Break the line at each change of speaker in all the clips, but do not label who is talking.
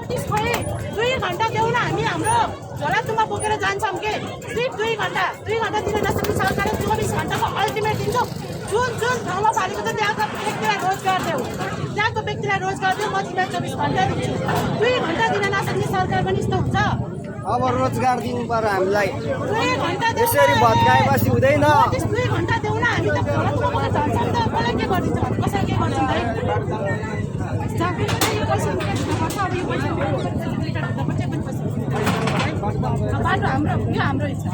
notice खोइ 2 घण्टा देऊ न हामी हाम्रो झोलातुमा बोकेर जान्छौँ के सिर्फ 2 घण्टा दिन नसक्ने सरकारले 24 घण्टाको अल्टिमेट दिन्छ जुन ठाउँमा पालेको छ त्यहाँको व्यक्तिलाई रोजगार देऊ म तिमीलाई 24 घण्टा दिन्छु 2 घण्टा दिन नसक्ने सरकार पनि यस्तो हुन्छ
अब रोजगार दिनु पर्यो हामीलाई
2 घण्टा
यसरी भत्काएपछि हुँदैन
2 घण्टा देऊ न हामी त झोलातुमा जान्छौँ त कसलाई के गरिदिन्छ कसलाई के गर्छौँ है बाटो हाम्रो इच्छा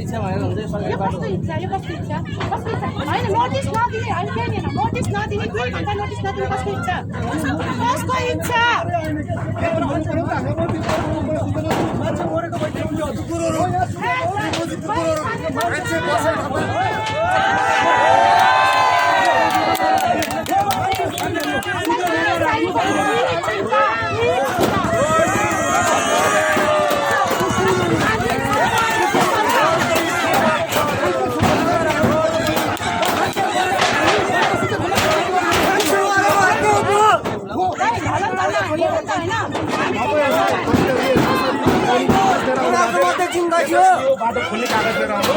इच्छा भएर हुन्छ
यो कस्तो इच्छा होइन नोटिस नदिने होइन केही होइन नोटिस नदिने 2 घण्टा नोटिस नदिने कसको इच्छा
बाटो खुल्ने कागज लिएर आउनु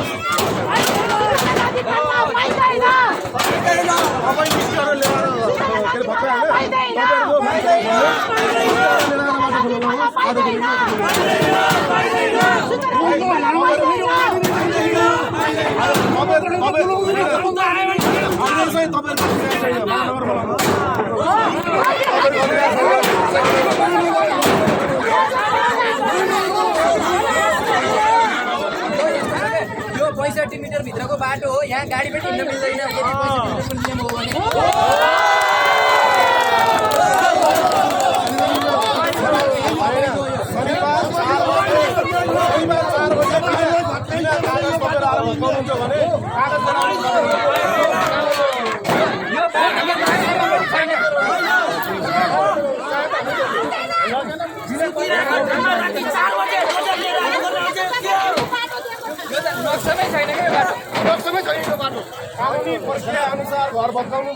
यो 65 मिटर भित्रको बाटो हो यहाँ गाडी पनि हिँड्न मिल्दैन यदि 65 मिटरको नियम हो भने
नक्समै छैन क्या बाटो कानुनी प्रक्रिया अनुसार घर भत्काउनु